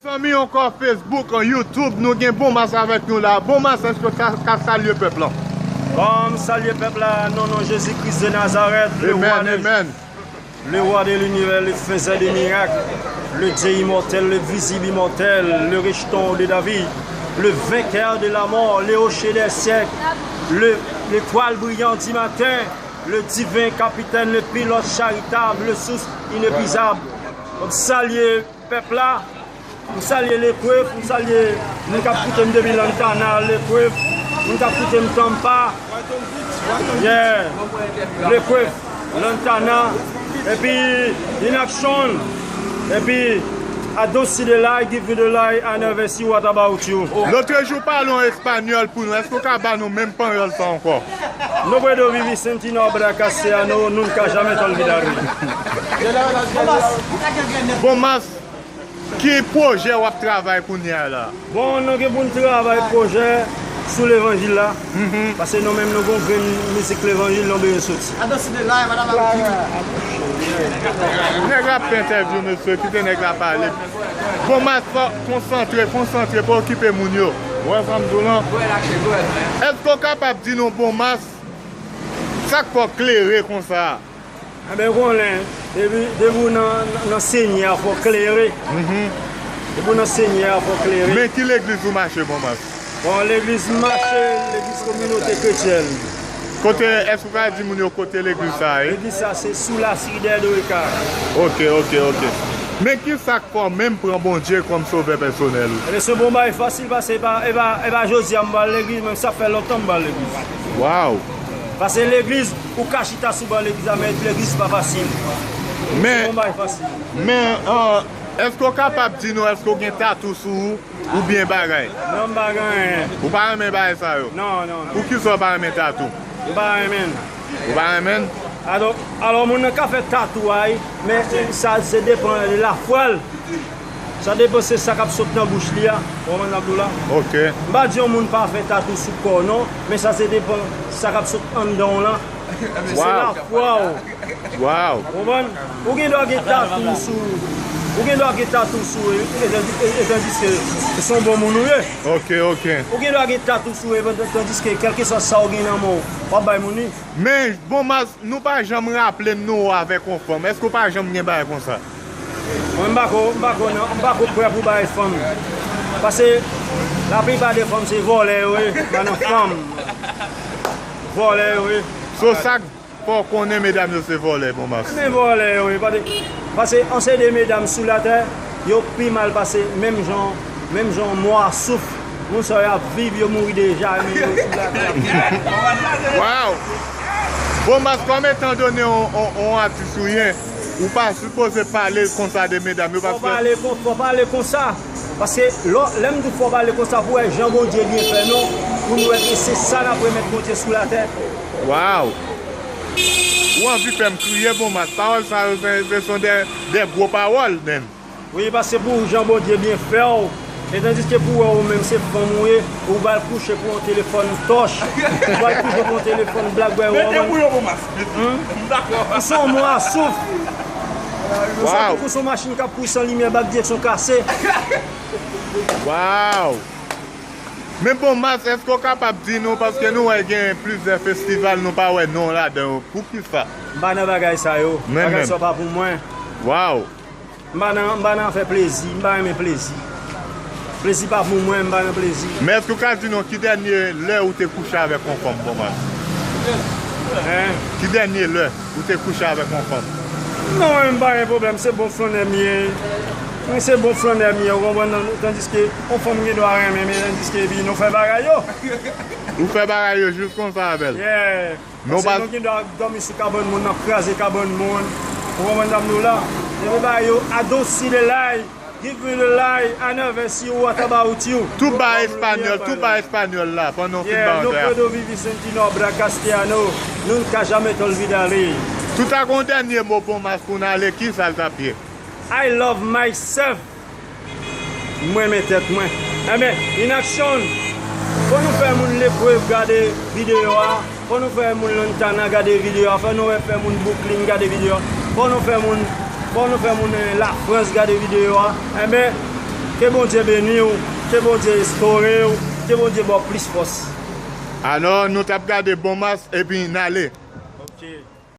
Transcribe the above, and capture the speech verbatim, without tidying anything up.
Zanmi ankò Facebook, an YouTube, nou gen Bon Mas avèk nou la. Bon Mas, èske w ka, ka salye pèp lan? Bon, m salye pèp la, nan non Jezi Kris de Nazarèt, le roi de, amen, le roi de l'univers, le faiseur de miracles, le Dieu immortel, le visible immortel, le rejeton de David, le vainqueur de la mort, le rocher des siècles, le, l'étoile brillante du matin, le divin capitaine, le pilote charitable, le source inépuisable. M salye pèp la, m salye Lekwef, m salye moun k ap koute m depi Lantana, Lekwef, moun k ap koute m Tampa, yeah, Lekwef, Lantana, epi Inaction, epi I don't see the light, give me the light, I never see what about you. Lotrejou pale yon espanyòl pou nou, èske w ka ba nou menm panyòl sa ankò? No puedo vivir sin ti no habrá castellano, nunca jamé te olvidaré. Bon Mas, ki pwojè w ap travay kounye a la? Bon, nou gen pou n travay pwojè sou levanjil la. Paske nou menm nou gon grenn mizik levanjil nou bezwen soti. Nèg la ap fè entèvyou, mesye, kite nèg la pale. Bon Mas, fò konsantre, konsantre, pa okipe moun yo. Ou wè sa m di w lan? Èske w kapab di nou, Bon Mas, sa k fè w klere konsa? Enben, ou konnen, depi, depi w nan, nan, nan Senyè a, fò w klere. Depi w nan Senyè a, fò w klere. Men ki legliz ou mache, Bon Mas? Bon, legliz m mache, legliz Kominote Kretyèn. Kote, èske w ka di moun yo kote legliz sa a ye? Legliz sa se sou Lasiridè de Reka. Ok, ok, ok. Men ki sa k fè w menm pran Bondye kòm sovè pèsonèl ou? Ebyen, se yon bon bagay fasil, paske e pa, e pa, e pa jodi a m pral legliz, men sa fè lontan m pral legliz. Waw! Paske legliz, ou ka chita sou ban legliz la, men legliz pa fasil. Men, se yon bagay fasil. Men, èske w kapab di nou, èske w gen tatou sou ou, oubyen bagay? Non, m pa gen anyen. Ou pa renmen bagay sa yo? Non, non, non. Poukisa w pa renmen tatou? M pa renmen l. Ou pa renmen l? Alò, alò, moun nan ka fè tatou a, wi, men sa se depann de lafwa l. Sa depann se sa k ap sot nan bouch li a. Ou konprann sa m di w la? Ok. M pa di yon moun pa fè tatou sou kò w non, men sa se depann sa k ap sot anndan w lan. Se lafwa w. Waw. Ou konprann? Ou gen dwa gen tatou sou, ou gen dwa gen tatou sou, e, e, e, e, tandiske se yon bon moun ou ye. Ok, ok. Ou gen dwa gen tatou sou, e, tandiske kèlkeswa sa w gen nan men w, w ap bay moun li. Men, Bon Mas, nou pa janm raple n nou avèk yon fanm. Èske w pa janm gen bagay konsa? Mwen, m pa ko, m pa ko, non, m pa ko prè pou bay fanm. Paske laplipa de fanm se vòlè yo ye, pa nan fanm. Vòlè yo ye. So, sa k fè w konnen medam yo se vòlè, Bon Mas? Men vòlè yo ye, pa de, paske yon seri de medam sou latè, yo pi mal pase menm jan, menm jan mò a souf. Moun sa yo ap viv, yo mouri deja, men yo sou latè ap viv. Waw! Bon Mas, kòm etandone on, on, on atis ou ye, ou pa sipoze pale konsa de medam yo, paske... Fò pale kon, fò pale konsa. Paske lò, lè m di w fò pale konsa pou w wè jan Bondye byen fè nou, pou nou wè ke se sa n ap remèt Bondye sou latè. Waw! Ou anvi fè m kriye, Bon Mas. Pawòl sa yo, se, se son de, de gwo pawòl, menm. Wi, paske pou jan Bondye byen fè w, e tandiske pou wè ou menm se fanm ou ye, ou pral kouche pou yon telefòn tòch, ou pral kouche pou yon telefòn Blackberry, ou konprann? Mete pou yo, Bon Mas. Mete. Hmm? M dakò. Ou se yon mwa souf. Ou se, waw, ou se yon machin k ap kouri san limyè, bak direksyon kase. Waw! Men Bon Mas, èske w kapab di nou, paske nou wè gen plizyè festival nou pa wè non w ladan yo, poukisa? M pa nan bagay sa yo. Bagay sa yo pa pou mwen. Waw! M pa nan, m pa nan afè plezi, m pa renmen plezi. Plezi pa pou mwen, m pa nan plezi. Men èske w ka di nou ki dènye lè ou te kouche avèk yon fanm, Bon Mas? Hein? Ki dènye lè ou te kouche avèk yon fanm? Non, mwen, m pa gen pwoblèm, se bon flannè m ye. Mwen se bon flannè m ye, ou konprann, tandiske yon fanm gen dwa renmen, men tandiske epi nou fè bagay yo. Ou fè bagay yo jis konsa avè l? Yeah. Men w pa... Paske nou gen dwa dòmi sou kabann moun, n ap kraze kabann moun. Ou konprann sa m di w la? Depi bagay yo, I don't see the light, give me the light, I never see what about you. Tou ba espanyòl, tou ba espanyòl la, pandan w fin ba anglè a. Yeah, no puedo vivir sin ti no habrá castellano, nunca jamé te olvidaré. Tou ta gon dènye mo Bon Mas pou n ale, ki sa l t ap ye? I love myself. M renmen tèt mwen. Enben, Inaction, fò nou fè moun Lekwef gade videyo a, fò nou fè moun Lantana gade videyo a, fò nou fè moun Brooklyn gade videyo a, fò nou fè moun, fò nou fè moun, eh, Lafrans gade videyo a. Enben, Ke Bondye beni w, ke Bondye restore w, ke Bondye ba w plis fòs. Alò, nou t ap gade bon match epi n ale. Ok.